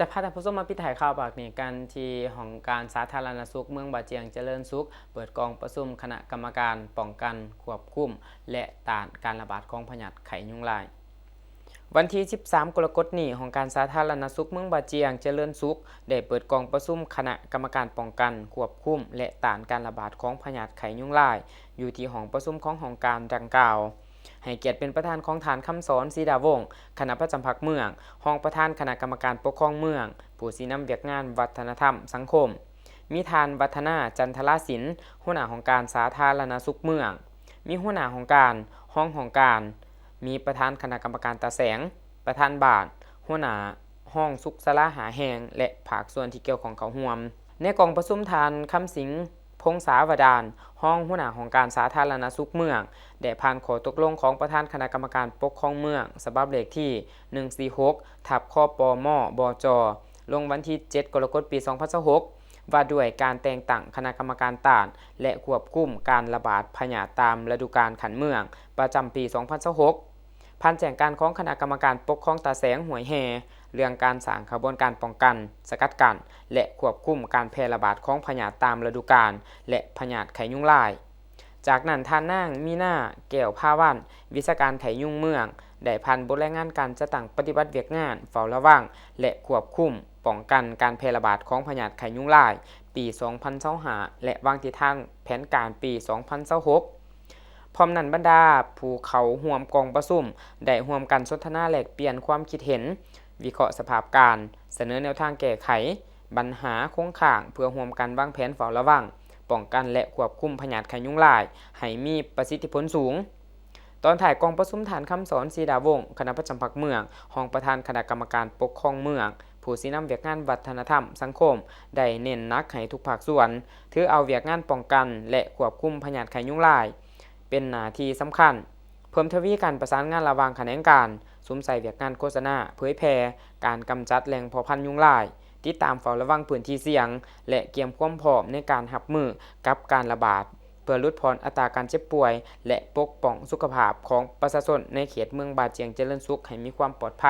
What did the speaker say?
ຈະພາທ່ານຜູ້ຊົມມາປິດທ້າຍຂ່າວພາກນີ້ກັນທີ່ຫ້ອງການສາທາລະນະສຸກເມືອງບາຈຽງຈະເລີນສຸກ ເປີດກອງປະຊຸມຄະນະກຳມະການປ້ອງກັນ, ຄວບຄຸມ ແລະ ຕ້ານການລະບາດຂອງພະຍາດໄຂ້ຍຸງລາຍ. ວັນທີສິບສາມ ກໍລະກົດນີ້, ຫ້ອງການສາທາລະນະສຸກເມືອງບາຈຽງຈະເລີນສຸກ ໄດ້ເປີດກອງປະຊຸມຄະນະກຳມະການປ້ອງກັນ, ຄວບຄຸມ ແລະ ຕ້ານການລະບາດຂອງພະຍາດໄຂ້ຍຸງລາຍ ຢູ່ທີ່ຫ້ອງປະຊຸມຂອງຫ້ອງການດັ່ງກ່າວ. ໃຫ້ກຽດເປັນປະທານຂອງທ່ານ ຄຳສອນ ສີດາວົງ ຄະນະປະຈຳພັກເມືອງ, ຮອງປະທານຄະນະກຳມະການປົກຄອງເມືອງ, ຜູ້ຊີ້ນຳວຽກງານວັດທະນະທຳສັງຄົມ. ມີທ່ານ ວັດທະນາ ຈັນທະລາສິນ ຫົວໜ້າຫ້ອງການສາທາລະນະສຸກເມືອງ, ມີຫົວໜ້າຫ້ອງການ, ຮອງຫ້ອງການ, ມີປະທານຄະນະກຳມະການຕາແສງ, ປະທານບ້ານ, ຫົວໜ້າຫ້ອງສຸກສາລາຫ້າແຫ່ງ ແລະ ພາກສ່ວນທີ່ກ່ຽວຂ້ອງເຂົ້າຮ່ວມ. ໃນກອງປະຊຸມ, ທ່ານ ຄຳສິງ ພົງສາວະດານ ຮອງຫົວໜ້າຫ້ອງການສາທາລະນະສຸກເມືອງ ໄດ້ຜ່ານຂໍ້ຕົກລົງຂອງປະທານຄະນະກຳມະການປົກຄອງເມືອງ ສະບັບເລກທີ ໜຶ່ງສີ່ຫົກ ທັບ ຄປມ ບຈ ລົງວັນທີເຈັດ ກໍລະກົດ ປີສອງພັນຊາວຫົກ ວ່າດ້ວຍການແຕ່ງຕັ້ງຄະນະກຳມະການຕ້ານ ແລະ ຄວບຄຸມການລະບາດພະຍາດຕາມລະດູການຂັ້ນເມືອງ ປະຈຳປີສອງພັນຊາວຫົກ. ຜ່ານແຈ້ງການຂອງຄະນະກຳມະການປົກຄອງຕາແສງຫ້ວຍແຮ່ ເລື່ອງການສ້າງຂະບວນການປ້ອງກັນ, ສະກັດກັ້ນ ແລະ ຄວບຄຸມການແຜ່ລະບາດຂອງພະຍາດຕາມລະດູການ ແລະ ພະຍາດໄຂ້ຍຸງລາຍ. ຈາກນັ້ນ, ທ່ານນາງ ມີນາ ແກ້ວພາວັນ ວິຊາການໄຂ້ຍຸງເມືອງ ໄດ້ຜ່ານບົດລາຍງານການຈັດຕັ້ງປະຕິບັດວຽກງານເຝົ້າລະວັງ ແລະ ຄວບຄຸມປ້ອງກັນການແຜ່ລະບາດຂອງພະຍາດໄຂ້ຍຸງລາຍ ປີສອງພັນຊາວຫ້າ ແລະ ວາງທິດທາງແຜນການປີສອງພັນຊາວຫົກ. ພ້ອມນັ້ນ, ບັນດາຜູ້ເຂົ້າຮ່ວມກອງປະຊຸມໄດ້ຮ່ວມກັນສົນທະນາແລກປ່ຽນຄວາມຄິດເຫັນ, ວິເຄາະສະພາບການ, ສະເໜີແນວທາງແກ້ໄຂບັນຫາຄົງຄ້າງ ເພື່ອຮ່ວມກັນວາງແຜນເຝົ້າລະວັງ, ປ້ອງກັນ ແລະ ຄວບຄຸມພະຍາດໄຂ້ຍຸງລາຍໃຫ້ມີປະສິດທິຜົນສູງ. ຕອນທ້າຍກອງປະຊຸມ, ທ່ານ ຄຳສອນ ສີດາວົງ ຄະນະປະຈຳພັກເມືອງ, ຮອງປະທານຄະນະກຳມະການປົກຄອງເມືອງ, ຜູ້ຊີ້ນຳວຽກງານວັດທະນະທຳສັງຄົມ ໄດ້ເນັ້ນໜັກໃຫ້ທຸກພາກສ່ວນ ຖືເອົາວຽກງານປ້ອງກັນ ແລະ ຄວບຄຸມພະຍາດໄຂ້ຍຸງລາຍ ເປັນໜ້າທີ່ສຳຄັນ, ເພີ່ມທະວີການປະສານງານລະຫວ່າງຂະແໜງການ, ສຸມໃສ່ວຽກງານໂຄສະນາ, ເຜີຍແຜ່, ການກຳຈັດແຫຼ່ງເພາະພັນຍຸງລາຍ, ຕິດຕາມເຝົ້າລະວັງພື້ນທີ່ສ່ຽງ ແລະ ກຽມຄວາມພ້ອມໃນການຮັບມືກັບການລະບາດ ເພື່ອຫຼຸດຜ່ອນອັດຕາການເຈັບປ່ວຍ ແລະ ປົກປ້ອງສຸຂະພາບຂອງປະຊາຊົນໃນເຂດເມືອງບາຈຽງຈະເລີນສຸກໃຫ້ມີຄວາມປອດໄພ.